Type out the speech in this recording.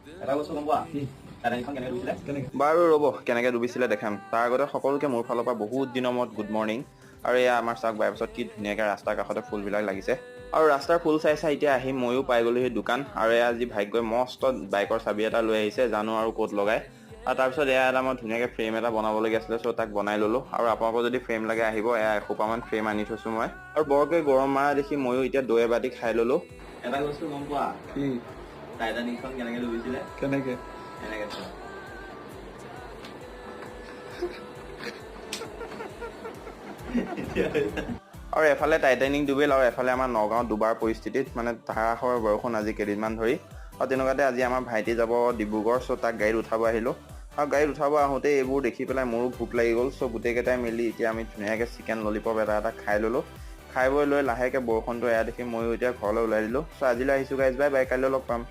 এটা বস্তু গম পোৱা, টাইটানিকখন কেনেকৈ ডুবিছিলে? কেনেকে? বাৰু ৰ'ব, কেনেকৈ ডুবিছিলে দেখাম। তাৰ আগতে সকলোকে মোৰ ফালৰ পৰা বহুত দিনৰ মূৰত গুড মৰ্ণিং। আৰু এয়া আমাৰ চাওক, বাইপাছত কি ধুনীয়াকৈ ৰাস্তাৰ কাষতে ফুলবিলাক লাগিছে। আৰু ৰাস্তাৰ ফুল চাই চাই এতিয়া আহি ময়ো পাই গ'লো সেই দোকান। আৰু এয়া আজি ভাগ্যই মস্ত বাইকৰ চাবি এটা লৈ আহিছে, জানো আৰু ক'ত লগাই। আৰু তাৰপিছত এয়া এটা মই ধুনীয়াকৈ ফ্ৰেম এটা বনাবলগীয়া আছিলে, চ' তাক বনাই ল'লোঁ। আৰু আপোনালোকৰ যদি ফ্ৰেম লাগে আহিব, এয়া এসোপামান ফ্ৰেম আনি থৈছোঁ মই। আৰু বৰকৈ গৰম মাৰা দেখি ময়ো এতিয়া দৈ এবাতি খাই ল'লোঁ। এটা বস্তু গম পোৱা? কি? টাইটানিকখন কেনেকৈ ডুবিছিলে? কেনেকে? এনেকে চোৱা। আৰু এফালে টাইটানিক ডুবিল আৰু এফালে আমাৰ নগাঁৱত দুবাৰ পৰিস্থিতিত, মানে ধাৰাসাৰ বৰষুণ আজি কেইদিনমান ধৰি। আৰু তেনেকুৱাতে আজি আমাৰ ভাইটি যাব ডিব্ৰুগড়, চ' তাক গাড়ীত উঠাব আহিলোঁ। আৰু গাড়ীত উঠাব আহোঁতে এইবোৰ দেখি পেলাই মোৰো ভোক লাগি গ'ল। চ' গোটেইকেইটাই মিলি এতিয়া আমি ধুনীয়াকৈ চিকেন ললিপপ এটা এটা খাই ল'লোঁ। খাই বৈ লৈ লাহেকৈ বৰষুণটো এয়া দেখি ময়ো এতিয়া ঘৰলৈ ওলাই দিলোঁ। চ' আজিলৈ আহিছোঁ গাইজ, বাই বাই, কাইলৈ লগ পাম।